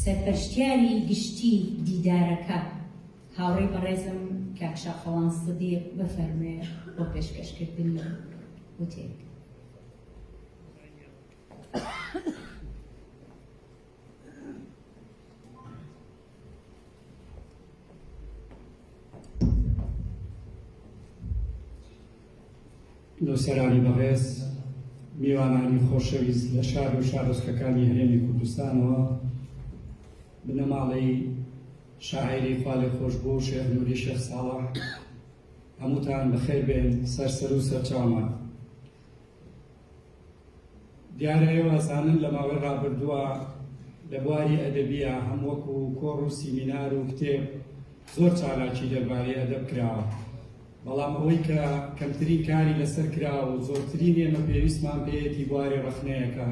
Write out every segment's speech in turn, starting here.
سەرپەرشتیاری گشتی دیدارەکە هاوڕێی بەڕێزم کاک شاخەوان سدیق بفەرموێ بۆ پێشکەشکردنی وتەیەک. نووسەرانی بەڕێز، میوانانی خۆشەویست لە شار و شارۆچکەکانی هەرێمی کوردستانەوە، بنەماڵەی شاعیری خوالێخۆشبوو شێخ نوری شێخ ساڵح، هەمووتان بەخێر بێن سەر سەر و سەرچاومان. دیارە ئێوە ئەزانن لە ماوەی ڕابردووە لە بواری ئەدەبییە هەم وەکو کۆڕ و سیمینار و کتێب زۆر چالاکی دەربارەی ئەدەب کراوە، بەڵام ئەوەی کە کەمترین کاری لەسەر کراوە و زۆرترین ئێمە پێویستمان پێیەتی بواری ڕەخنەیە کە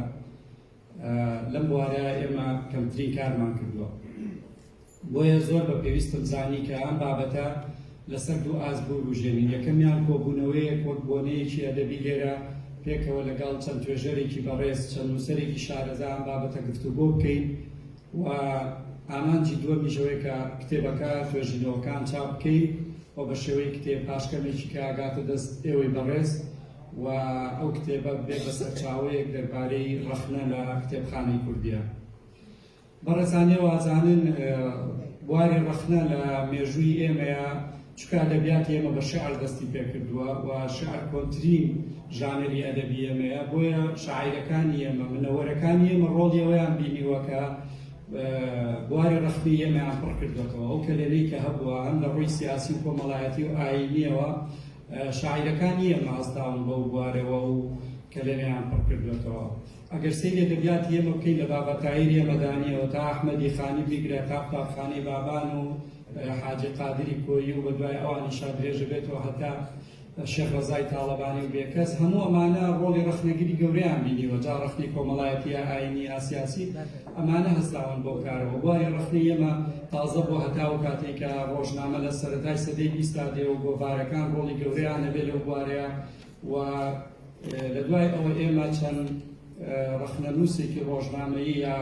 لەم بوارە ئێمە کەمترین کارمان کردووە. بۆیە زۆر بە پێویستم زانی کە ئەم بابەتە لەسەر دوو ئاست بوروژێنین، یەکەمیان کۆبوونەوەیەک وەک بۆنەیەکی ئەدەبی لێرە پێکەوە لەگەڵ چەند توێژەرێکی بەڕێز، چەند نووسەرێکی شارەزا ئەم بابەتە گفتوگۆ بکەین و ئامانجی دووەمیش ئەوەیە کە کتێبەکە، توێژینەوەکان چاپ بکەین و بە شێوەی کتێب پاش کەمێکی کە ئەگاتە دەست ئێوەی بەڕێز و ئەو کتێبە ببێت بە سەرچاوەیەک دەربارەی ڕەخنە لە کتێبخانەی کوردییە. بەڕێزان ئێوە ئەزانن بواری ڕەخنە لە مێژووی ئێمەیە چونکە ئەدەبیاتی ئێمە بە شیعر دەستی پێکردووە و شیعر کۆنترین ژانەری ئەدەبی ئێمەیە بۆیە شاعیرەکانی ئێمە منەوەرەکانی ئێمە ڕۆڵی ئەوەیان بینیوە کە بواری ڕەخنەی ئێمەیان پڕ کردوێتەوە ئەو کەلێنەی کە هەبووە هەم لە ڕووی سیاسی و کۆمەڵایەتی و ئایینیەوە شاعیرەکانی ئێمە هەستاون بەو بوارەوە و کەلێنیان پڕ کردوێتەوە. ئەگەر سەیری ئەدەبیاتی ئێمە بکەین لە بابا تاهیری هەمەدانیەوە تا ئەحمەدی خانی بیگرە تا قوتابخانەی بابان و حاجی قادری کۆیی و بەدوای ئەوانیشا درێژە بێتەوە هەتا شێخ ڕەزای تاڵەبانی و بێکەس هەموو ئەمانە ڕۆڵی ڕەخنەگری گەورەیان بینیوە جا ڕەخنەی کۆمەڵایەتی یا ئایینی یا سیاسی ئەمانە هەستاون بەو کارەوە بواری ڕەخنەی ئێمە تازە بۆ هەتا ئەو کاتەی کە ڕۆژنامە لە سەرەتای سەدەی بیستا دێ و گۆڤارەکان ڕۆڵی گەورەیان هەبێ لەو بوارەیە و لە دوای ئەوە ئێمە چەند ڕەخنەنووسێکی ڕۆژنامەیی یا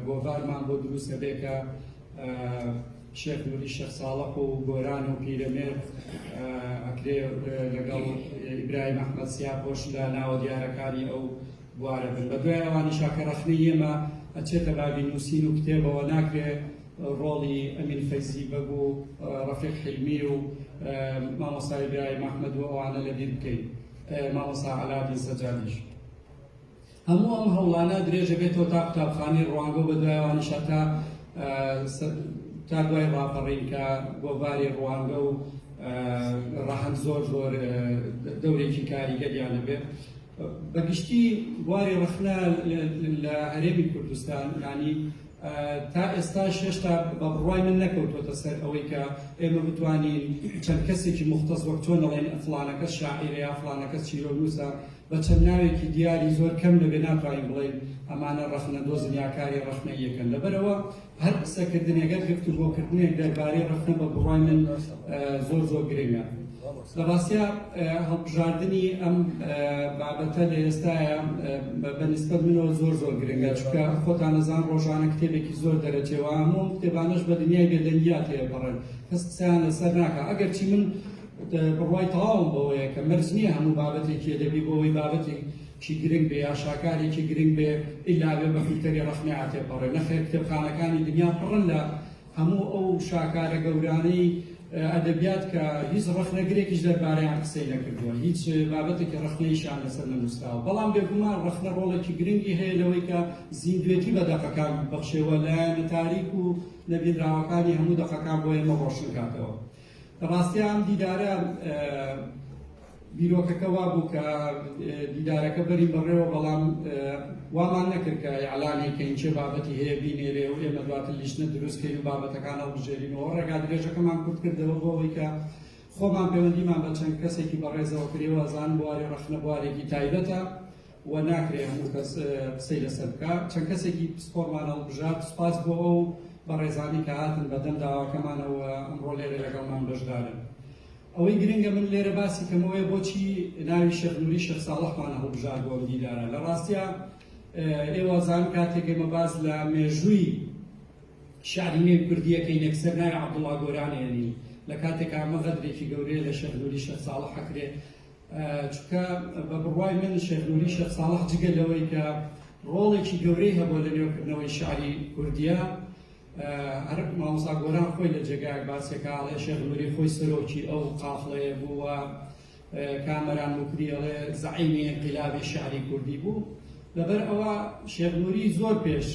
گۆڤارمان بۆ دروست ئەبێ کە شێخ نوری شێخ ساڵح و گۆران و پیرەمێرد ئەکرێ لەگەڵ ئیبراهیم ئەحمەد سیاپۆش لە ناوە دیارەکانی ئەو بوارە بن. بە دوای ئەوانیشا کە ڕەخنەی ئێمە ئەچێتە بابی نووسین و کتێبەوە ناکرێ ڕۆڵی ئەمین فەیزی بەگ و ڕەفیق حیلمی و مامۆستا ئیبراهیم ئەحمەد و ئەوانە لەبیر بکەین، مامۆستا عەلادین سەجادیش. هەموو ئەم هەوڵانە درێژە بێتەوە تا قوتابخانەی ڕوانگە و بەدوای ئەوانیشا تا تا دوای ڕاپەڕین کە گۆڤاری ڕوانگە و ڕەهەند زۆر زۆر دەورێکی کاریگەریان هەبێ. بەگشتی بواری ڕەخنە لە هەرێمی کوردستان یانی تا ئێستاش هێشتا بە بڕوای من نەکەوتووەتە سەر ئەوەی کە ئێمە بتوانین چەند کەسێکی موختەس وەک چۆن ئەڵێن فڵانە کەس شاعیرە یا فڵانە کەس چیرۆکنووسە بە چەند ناوێکی دیاری زۆر کەم نەبێ ناتوانین بڵێین ئەمانە ڕەخنەدۆزن یا کاری ڕەخنەییەکەن لەبەرئەوە هەر قسەکردنێک هەر گفتوگۆکردنێک دەربارەی ڕەخنە بە بڕوای من زۆر زۆر گرنگە. لە ڕاستیا هەڵبژاردنی ئەم بابەتە لە ئێستایا بە نسبەت منەوە زۆر زۆر گرنگە چونکە خۆتان ئەزان ڕۆژانە کتێبێکی زۆر دەرەچێ و هەموو ئەم کتێبانەش بە دنیای بێدەنگیا تێپەڕن کەس قسەیان لەسەر ناکا ئەگەرچی من بڕوای تەواوم بەوەیە کە مەرج نییە هەموو بابەتێکی ئەدەبی بۆ ئەوەی بابەتێکی گرنگ بێ یا شاکارێکی گرنگ بێ ئیلا بێ بە فلتەری ڕەخنەیا تێپەڕێ نەخێر کتێبخانەکانی دنیا پڕن لە هەموو ئەو شاکارە گەورانەی ئەدەبیات کە هیچ ڕەخنەگرێکیش دەربارەیان قسەی نەکردووە، هیچ بابەتێکی ڕەخنەییشیان لەسەر نەنووسراوە. بەڵام بێگومان ڕەخنە ڕۆڵێکی گرنگی هەیە لەوەی کە زیندوێتی بە دەقەکان ببەخشێ و لایەنە تاریک و نەبینراوەکانی هەموو دەقەکان بۆ ئێمە ڕۆشن کاتەوە. لە ڕاستیا ئەم دیدارە بیرۆکەکە وابوو کە دیدارەکە بەرین بەڕێوە، بەڵام وامان نەکرد کە ئیعلانی کەین کێ بابەتی هەیە بینێرێ و ئێمە دواتر لیژنە دروست کەین و بابەتەکان هەڵبژێرینەوە. ڕێگا درێژەکەمان کورت کردەوە بۆ ئەوەی کە خۆمان پەیوەندیمان بە چەند کەسێکی بەڕێزەوە کرد. ئێوە ئەزانن بواری ڕەخنە بوارێکی تایبەتە و ناکرێ هەموو کەس قسەی لەسەر بکا. چەند کەسێکی پسپۆڕمان هەڵبژارد. سوپاس بۆ ئەو بەڕێزانەی کە هاتن بەدەم داواکەمانەوە ئەمڕۆ لێرە لەگەڵمان بەشدارن. ئەوەی گرنگە من لێرە باسی کەم ئەوەیە بۆچی ناوی شێخ نوری شێخ ساڵحمان هەڵبژارد بۆ ئەم دیدارە. لە ڕاستیا ئێوە ئەزانن کاتێک ئێمە باس لە مێژووی. شیعری نوێی کوردی ئەکەین یەکسەر ناوی عەبدوڵا گۆران ئەیەنین لە کاتێکا ئەمە غەدرێکی گەورەیە لە شێخ نوری شێخ ساڵح ئەکرێ چونکە بە بڕوای من شێخ نوری شێخ ساڵح جگە لەوەی کە ڕۆڵێکی گەورەی هەبووە لە نوێکردنەوەی شیعری کوردیە هەر مامۆستا گۆران خۆی لە جێگایەک باسێکا ئەڵێ شێخ نوری خۆی سەرۆکی ئەو قافڵەیە بوو و کامەران موکری ئەڵێ زەعیمی ئینقیلابی شیعری کوردی بوو. لەبەر ئەوە شێخ نوری زۆر پێش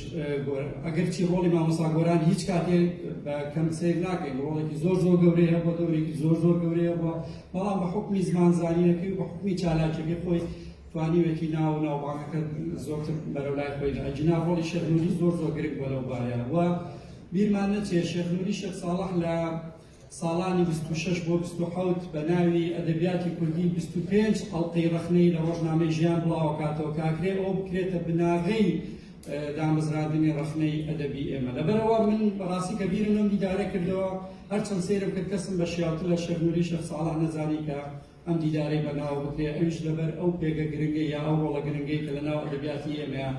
گۆران، ئەگەرچی ڕۆڵی مامۆستا گۆران هیچ کاتێ بە کەم سەیر ناکەین، ڕۆڵێکی زۆر زۆر گەورەی هەبووە، دەورێکی زۆر زۆر گەورەی هەبووە، بەڵام بە حوکمی زمانزانینەکەی و بە حوکمی چالاکیەکەی خۆی توانیوێتی ناو و ناوبانگەکە زۆرتر بەرەو لای خۆی بە. ئەگینا ڕۆڵی شێخ نوری زۆر زۆر گرنگ بووە لەو بارەیە و بیرمان نەچێ شێخ نوری شێخ ساڵح لە ساڵانی 26 بۆ 27 بە ناوی ئەدەبیاتی کوردی 25 ئەڵقەی ڕەخنەی لە ڕۆژنامەی ژیان بڵاوەکاتەوە کە ئەکرێ ئەوە بکرێتە بناغەی دامەزراندنی ڕەخنەی ئەدەبی ئێمە. لەبەرئەوە من بەڕاستی کە بیرم لەم دیدارە کردەوە هەرچەند سەیرم کرد کەسم بە شیاوتر لە شێخ نوری شێخ ساڵح نەزانی کە ئەم دیدارەی بە ناوە بکرێ، ئەویش لەبەر ئەو پێگە گرنگەی یا ئەو ڕۆڵە گرنگەی کە لە ناو ئەدەبیاتی ئێمەیا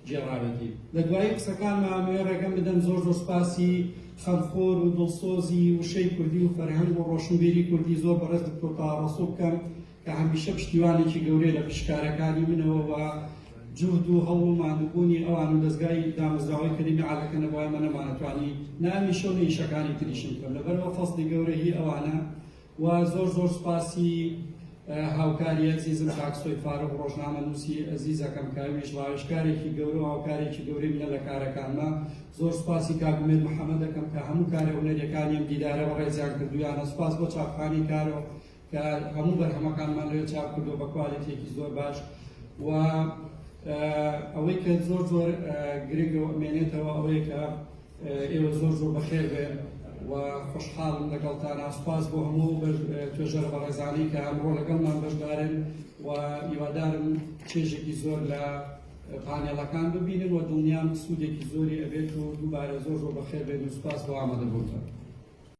گێڕاوێتی. لە دوایی قسەکانما ئەمەوێ ڕێگەم بدەن زۆر زۆر سوپاسی خەمخۆر و دڵسۆزی وشەی کوردی و فەرهەنگ و ڕۆشنبیری کوردی زۆر بەڕێز دکتۆر تاها ڕەسوڵ بکەم کە هەمیشە پشتیوانێکی گەورەیە لە پشت کارەکانی منەوە و جوهد و هەوڵ و ماندووبوونی ئەوان و دەزگای دامەزراوەی کەریمی عالەکە نەبوایە مە نەمانەتوانی نە ئەمیشە و نە ئیشەکانی تریشم بکەم لەبەرئەوە فەزڵی گەورە هی ئەوانە و زۆر زۆر سوپاسی هاوکاری ئەزیزم کاک سۆی فاروق ڕۆژنامەنووسی ئەزیزەکەم کە ئەویش ڕاوێژکارێکی گەورە و هاوکارێکی گەورەی منە لە کارەکانما. زۆر سوپاسی کاک ئومێد محەمەد دەکەم کە هەموو کارە هونەریەکانی ئەم دیدارە بەڕێزیان کردوویانە. سوپاس بۆ چاپخانەی کارۆ کە هەموو بەرهەمەکانمان لەوێ چاپ کردووە بە کوالێتیەکی زۆر باش. و ئەوەی کە زۆر زۆر گرنگە و ئەمێنێتەوە ئەوەیە کە ئێوە زۆر زۆر بەخێر بێن و خۆشحاڵم لەگەڵتانا. سوپاس بۆ هەموو توێژەرە بەڕێزانەی کە ئەمڕۆ لەگەڵمان بەشدارن و هیوادارم چێژێکی زۆر لە پانێڵەکان ببینن و دڵنیام سوودێکی زۆری ئەبێت و دووبارە زۆر زۆر بەخێر بێن و سوپاس بۆ ئامادەبوونتان.